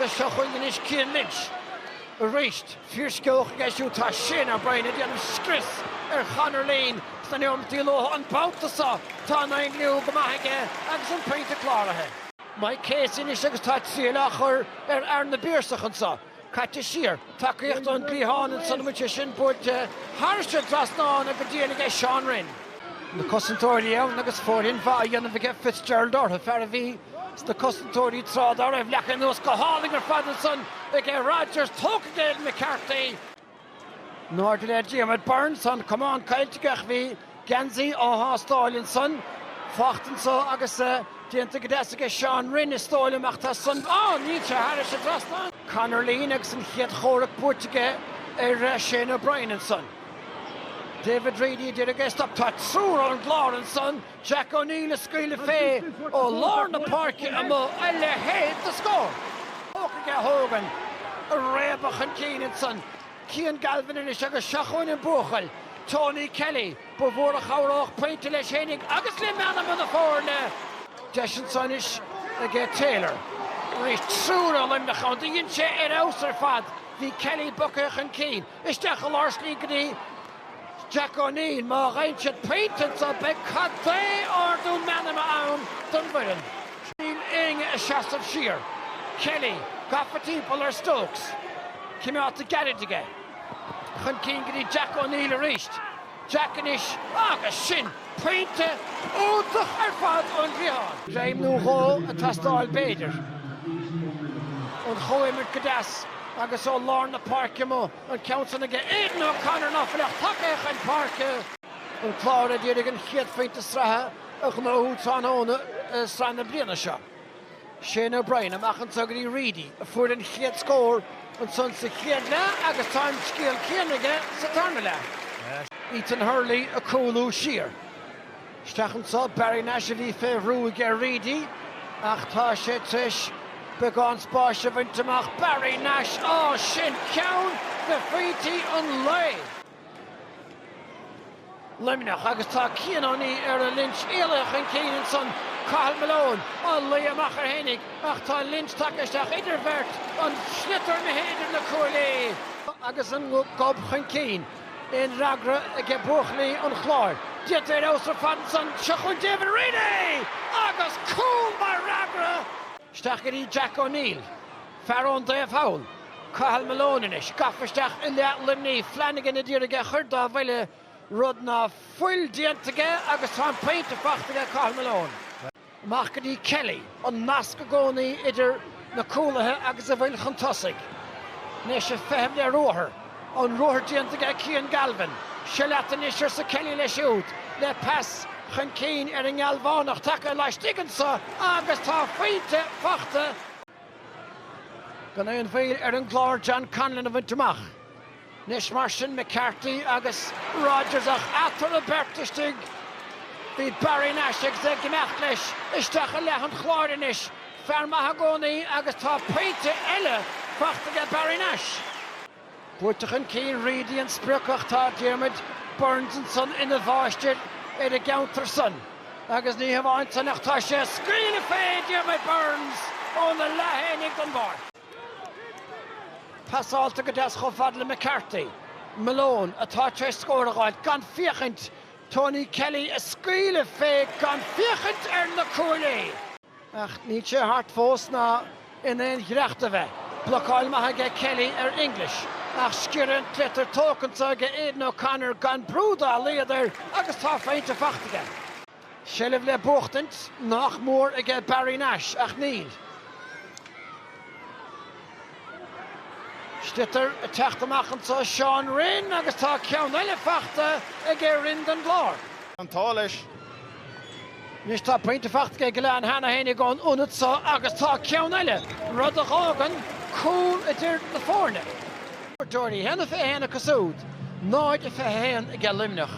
Agus seo chugainn anois Cian Lynch arís. Fíorsceoch aige siúd. Tá Shane O'Brien ag déanamh scrios ar Chonor Leen sna neomataí luatha an babhta seo. Tá an aimliú go maith aige agus an pointe cláraithe. Mike Casey anois agus tá triail á chur ar fhear na bPiarsach anseo. Caite siar. Tacaíocht ón gcliathán ansan an bhfuil sé sin buailte thairis an dtrasnán go dian aige Seán Rynne. Na cosantóirí ann agus fóirithint mhaith á dhéanamh aige Fitzgerald orthu, fear a bhí sna cosantóirí tráth dá raibh. Leagtha anuas go hálainn ar fad ansan aige Rodgers, tógtha aige Aidan McCarthy. In airde le Diarmuid Byrnes, tá an camán caillte aige ach bhí geansaí á thástáil ansan. Fachta anso agus déanta go deas aige Seán Rynne is dóigh liom ach tá san, á, níl sé thairis an dtrasnán. Conor Leen agus an chéad chomhrac buaite aige ar Shane O'Brien ansan. David Reidy a d'iarraidh é stop. Tá triúr ón gClár ansan. Jack O'Neill ag scaoileadh fé ó lár na páirce amuigh, a leithéid de scór! Tógtha aige Hogan, ag réabadh chun cinn ansan. Cian Galvin anois agus seo chugainn an buachaill, Tony Kelly. Ba mhór a chabhródh pointe leis fhéinig agus le meanma na foirne. Deis anso anois aige Taylor. Arís triúr ó Luimneach ann. Do dhein sé ar fheabhas ar fad. Bhí Kelly bogtha chun cinn. Isteach i lár slí go dtí Jack O'Neill. Má gheibheann siad pointe anso beidh cad é ardú meanma ann don bhfoireann. Níl éinne ag seasamh siar. Kelly gafa timpeall ar Stokes. Cimeádta gairid aige. Chun cinn go dtí Jack O'Neill arís. Jack anois agus sin pointe iontach ar fad ón gcliathán. Greim nó dhó ag teastáil b'fhéidir. An chomhimirt go deas agus ó lár na páirce amuigh. An ceann san aige Aidan O'Connor ná fuil ach tagtha chun páirce. An Clár ag iarraidh an chéad phointe sraithe a ghnóthú tráthnóna i sraith na bliana seo. Shane O'Brien amach anso go dtí Reidy a fuair an chéad scór ansan sa chéad leath agus tá an scéal céanna aige sa tarna leath. Ethan Hurley ag cúlú siar. Isteach anso, Barry Nash a bhí fé bhrú aige Reidy ach tá sé tar éis beagán spáis a bhaint amach. Barry Nash, á sin ceann de phointí an lae! Luimneach agus tá Cian O'Neill ar a Lynch éalaithe chun cinn ansan. Cathal Malone á luí amach air fhéinig ach tá Lynch tagtha isteach idir bheirt, an sliotar imithe idir na cuaillí. Agus an gob chun cinn. Aon fhreagra aige buachaillí an Chláir? Déanta ar fheabhas ar fad ansan. Seo chugainn David Reidy! Agus cúl mar fhreagra! Isteach go dtí Jack O'Neill. Fear ón dtaobh thall. Cathal Malone anois. Gafa isteach i leath Luimnigh. Flanagan a d'iarraidh é a chur dá bhuille, rud ná fuil déanta aige agus tá an pointe fachta aige Cathal Malone. Amach go dtí Kelly, an nasc i gcónaí idir na cúlaithe agus a bhfuil chun tosaigh. Anois ag feitheamh le ruathar. An ruathar déanta aige Cian Galvin. Seo leat anois, arsa Kelly leis siúd, le pas chun cinn ar an nGealbhánach tagtha laistigh anso agus tá pointe fachta. Gan aon mhoill ar an gClár John Conlon a bhaint amach. Anois mar sin McCarthy agus Rodgers ach eatarthu beirt istigh bhí Barry Nash agus é ag imeacht leis isteach i leath an Chláir anois. Fear maith i gcónaí agus tá pointe eile fachta aige Barry Nash. Buailte chun cinn, Reidy an sprioc ach tá Diarmuid Byrnes ansan ina mháistir ar an gceantar san. Agus ní hamháin san ach tá sé ag scaoileadh fé Diarmuid Byrnes óna leath fhéinig den bpáirc. Pasáilte go deas chomh fada le McCarthy. Malone atá tar éis scór a dh'fháilt gan féachaint. Tony Kelly ag scaoileadh fé gan féachaint ar na cuaillí. Ach níl sé thart fós ná in aon dhreacht a bheith. Blocáil maith aige Kelly ar English ach sciorradh an tsliotair tógtha anso aige Aidan O'Connor gan brú dá laghad air agus tá pointe fachta aige. Seilbh le buachtaint nách mór aige Barry Nash ach níl. Sliotar ag teacht amach anso Seán Rynne agus tá ceann eile fachta aige Rynne don gClár. An t-ádh leis. Anois tá pointe fachta aige Gillane cheana fhéinig ón ionad so agus tá ceann eile, rud a dh'fhágann cúl idir na foirne. Cuairteoirí, 1-21 acu siúd, 0-21 aige Luimneach.